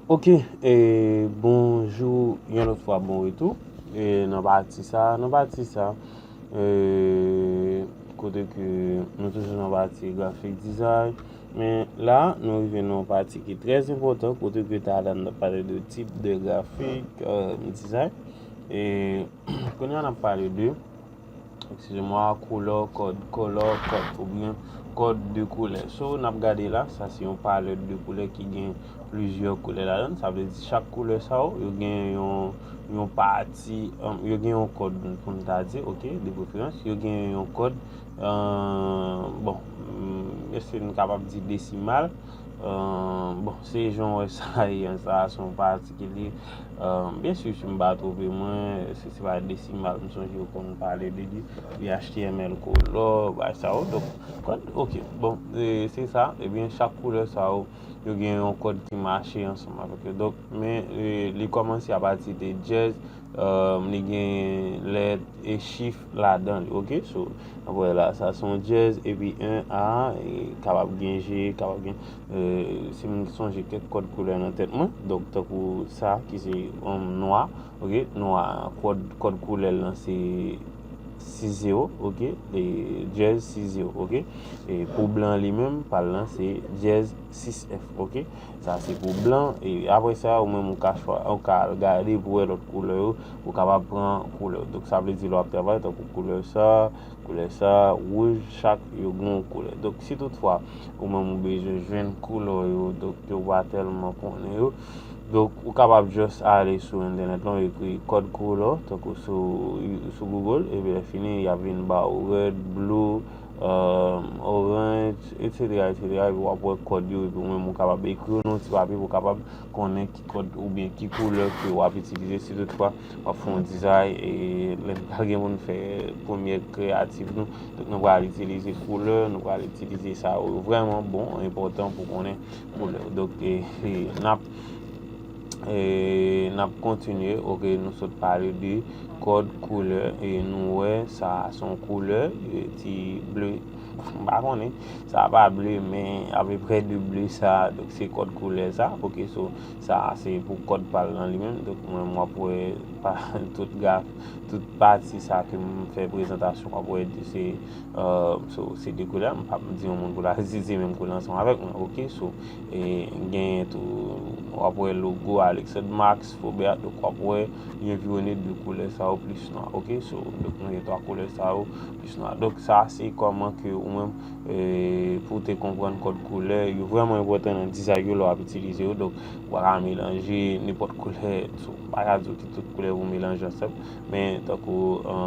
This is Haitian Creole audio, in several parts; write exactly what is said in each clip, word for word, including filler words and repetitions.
Ok, e bonjou, yon lòt fwa bon retou. E nan pati sa, nan pati sa, e kote ke nou toujou nan pati grafik dizay, men la nou rive nan yon pati ki trè enpòtan, kote ke talè n ap pale de tip de grafik, e, dizay. E kounye a n ap pale de, excusez-moi, koulè, kòd, color code, oubyen kòd de koulè. So, n ap gade la, sa se yon palèt de koulè ki gen plizyè koulè ladan. Sa vle di chak koulè sa yo, yo gen yon, yon pati, um, yo gen yon kòd pou n ta di, ok, de preferans, yo gen yon kòd, um, bon, um, èske n kapab di desimal? Um, bon, se jan w wè sa ye, sa se yon pati ki li, um, byen si, si m pa twonpe mwen, se, se pa desimal, m sonje yo konn pale de li, li H T M L color, bagay sa yo. Donk, kòd, ok, bon, e, se sa, ebyen, chak koulè sa yo, yo gen yon kòd ki mache ansanm avèk yo. Donk, men, e, li kòmanse apati de dyèz, um, li gen lèt e chif ladan li, ok? So, n ap wè la, sa se yon dyèz, epi en a, e kapab gen je, kapab gen, e, si m sonje kèk kòd koulè nan tèt mwen, donk, tankou sa, ki se, um, nwa, ok? Nwa, kòd, kòd koulè l lan se sis zewo, ok? E dyèz sis zewo, ok? E pou blan li menm, pa l lan se dyèz sis F, ok? Sa se pou blan. E apre sa, ou menm ou ka chwa, ou ka al gade pou wè lòt koulè yo, ou kapab pran koulè. Donk, sa vle di lè w ap travay, tankou koulè sa, koulè sa, wouj, chak yo gen yon koulè. Donk, si toutfwa, ou menm ou bezwen jwenn koulè yo, donk, ke w pa tèlman konnen yo, donk, ou kapab just ale sou entènèt lan, ou ekri code color, tankou sou, sou Google, epi lè fini, y ap vin ba w red, blue, um, orange, et cetera, et cetera, epi w ap wè kòd yo, epi ou menm ou kapab ekri yo nan yon ti papye pou w kapab konnen ki kòd oubyen ki koulè ke w ap itilize si toutfwa w ap fè yon dizay, e lè n pral gen pou n fè premyè kreyatif nou. Donk, nou pral itilize koulè, nou pral itilize sa yo vrèman bon, enpòtan pou konnen koulè. Donk, e, e, n ap, e, n ap kontinye, ok, nou sot pale de kòd koulè, e nou wè sa se yon koulè, e, ti ble, m pa konnen, sa pa ble, men apeprè de ble sa, donk se kòd koulè sa, ok, so, sa se pou kòd pa l lan li menm, donk mwen, m ap wè pa, tout graf, tout pati sa ke m fè prezantasyon, w ap wè se, e, so, se de koulè, m p ap di yon moun pou l al itilize menm koulè ansanm avèk mwen, ok, so, e, genyen tou, w ap wè logo Alexandre Max Faubert, donk w ap wè li enviwone de koulè sa yo plis nwa, ok, so, donk nou gen twa koulè sa yo plis nwa, donk sa se kòman ke ou menm, e, pou w te konprann kòd koulè, yo vrèman enpòtan nan dizay yo lè w ap itilize yo, donk ou pa ka melanje nenpòt koulè, so, m pa ka di w ki tout koulè pou w melanje ansanm, men tankou, e,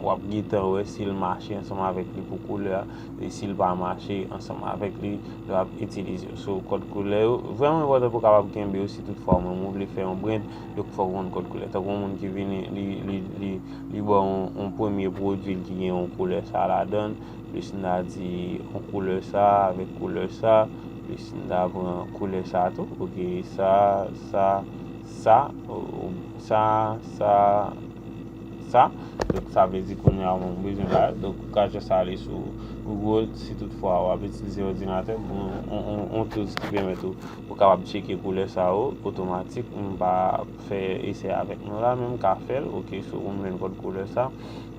w ap gentan wè si l mache ansanm avèk li pou koulè a, e si l pa mache ansanm avèk li, lè w ap itilize yo. So, kòd koulè yo vrèman enpòtan pou w kapab kenbe yo si toutfwa ou menm ou vle fè yon brand, donk fòk ou konn kòd koulè. Tankou yon moun ki vini, li, li, li, li ba w yon, yon premye pwodui l ki gen yon koulè sa ladan l, plis n ta di yon koulè sa avèk koulè sa, plis n ta pran koulè sa tou, ok, sa, sa, sa, o, o, sa, sa, sa. Donk, sa vle di kounye a ou bezwen bagay. Donk, ou ka just ale sou Google, si toutfwa w ap itilize òdinatè, bon, on, on, on tools ki pèmèt ou, ou kapab tcheke koulè sa yo otomatik. M pa fè esè avèk nou la, men m ka fè l, ok, so, pou m jwenn kòd koulè sa,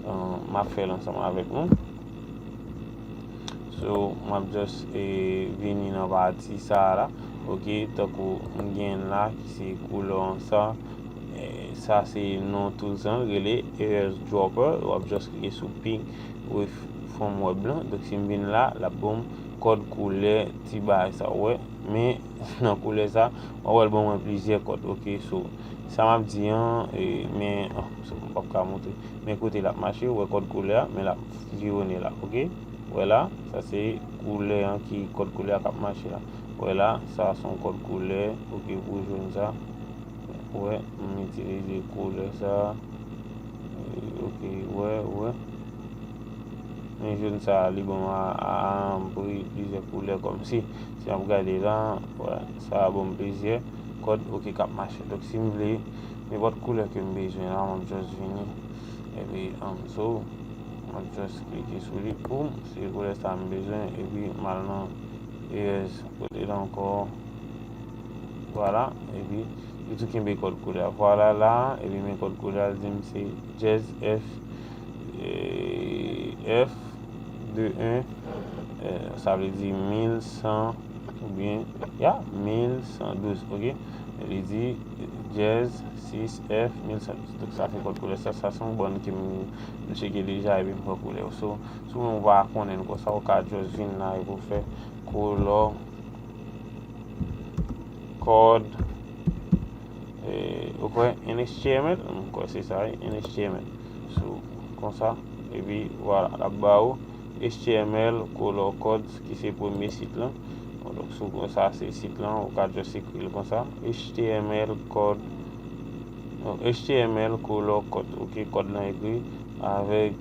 e, m ap fè l ansanm avèk nou. So, m ap just, e, vini nan pati sa a la. Ok, tankou m gen la, ki se koulè an sa. E, sa se non tools lan, rele Erase Dropper. W ap just klike sou Pink with from Web lan. Donk, si m vin la, l ap ban m kòd koulè ti bagay sa, w wè. Men, nan koulè sa, w ap wè l ban mwen plizyè kòd. Ok, so, sa m ap di an, e, men, oh, so, m p ap ka montre. Men kote l ap mache, w wè kòd koulè a, men l ap viwonnen la, ok? W wè la, sa se koulè an ki, kòd koulè a k ap mache la. W wè la, sa se yon kòd koulè, ok, pou jòn sa. W wè, m itilize koulè sa. Ok, w wè, w wè. Men jòn sa, li ban m a, a, a, pri-, plizyè koulè kòmsi. Si n ap gade la, w wè, sa ban m plizyè kòd, ok, k ap mache. Donk, si m vle, nenpòt koulè ke m bezwen la, m ap just vini. Epi, um, so, m ap just klike sou li. Boum, se koulè sa m bezwen. Epi, m al nan Erase, kote la ankò. Vwala, epi li tou kenbe kòd koulè a. Vwala la, epi men kòd koulè a, li di m se dyèz F, e, F de en, e, sa vle di mil san, oubyen, ya, mil san douz, oke? Li di dyèz sis F mil san douz. Donk, sa fè kòd koulè sa, sa se yon bòn ke m, m tcheke deja, epi m pran koulè yo. So, si w menm ou pa konnen l konsa, ou ka just vin la epi w fè color code, e, ou kwè, en H T M L, m kwè se sa, wi, en H T M L. So, konsa, epi, vwala, l ap ba ou H T M L color code, ki se premye sit lan. Bon, donk, si w konsa, se sit lan, ou ka just ekri l konsa, H T M L code, non, H T M L color code, oke, kòd lan ekri avèk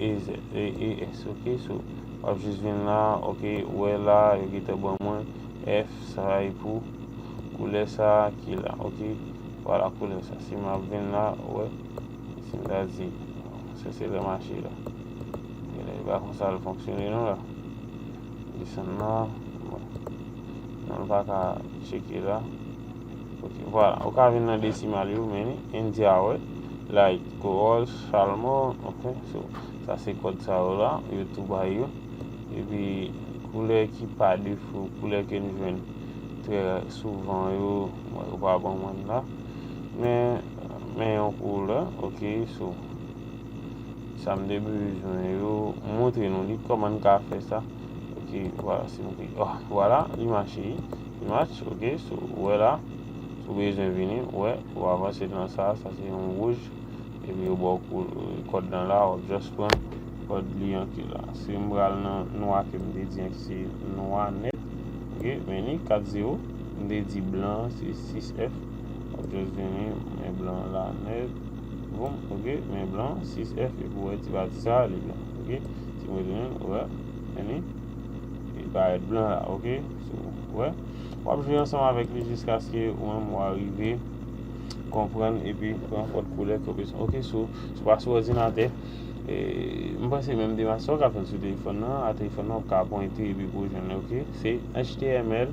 E Z, E, E S, oke, so, w ap jis vin la, oke, ou wè la, yo gentan ban mwen F, sa e pou koulè sa ki la, oke, vwala koulè sa, si m ap vin la, ou wè, si m ta di, sa se lè mache la, genlè e pa konsa l fonksyone non la, desann la, bon, non, l pa ka tcheke la, oke, vwala, ou ka vin nan desimal yo, men India, wè, like, gold, salmon, oke, so, sa se kòd sa yo la, yo tou bay yo. Epi koulè ki pa defo, koulè ke n jwenn trè souvan yo, mwen yo pa ban mwen la. Men, men yon koulè, oke, so, sa m te bezwen yo, montre nou li, kòman n ka fè sa. Oke, vwala, si m klik, oh, vwala, li mache, li match, oke, so, ou wè la, si w bezwen vini, ou wè, ou avanse nan sa, sa se yon wouj, epi yo ba w kou-, kòd lan la, w ap just pran kòd li an ki la. Si m pral nan nwa ke m te di an ki se nwa nèt, oke, men li kat zewo, m te di blan se sis F, w ap just vini, men blan la nèt, boum, oke, men blan sis F, epi w wè ti pati sa, li blan, oke, si m retounen, ou wè, men li, li parèt blan la, oke, so, ou wè, w ap jwe ansanm avèk li jiskaske ou menm ou arive konprann epi pran kòd koulè ke w bezwen. Oke, so, si w pa sou òdinatè, e, m panse menm demach sa w ka fè l sou telefòn nan, a telefòn nan w ka pwente epi pou w jwenn li, oke? Se H T M L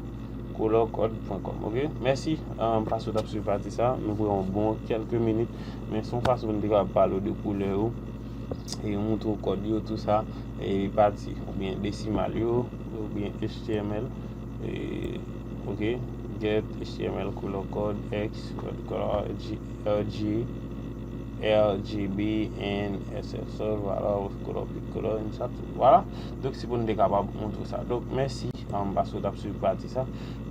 color code point com, oke? Mèsi, um, paske w t ap swiv pati sa. Nou pran yon bon kèlke minit, men se yon fason pou n te kapab pale w de koulè yo, e montre w kòd yo, tou sa, e pati, oubyen desimal yo, oubyen H T M L, e, oke, get H T M L color code, X, red color, G, R G, R G B, and S S O, vwala, color pick color, and sa tou, vwala. Donk, se pou n te kapab montre sa. Donk, mèsi, um, paske w t ap swiv pati sa.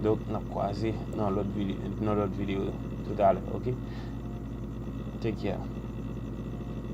Donk, n ap kwaze nan lòt vide-, nan lòt videyo toutalè, oke? Take care.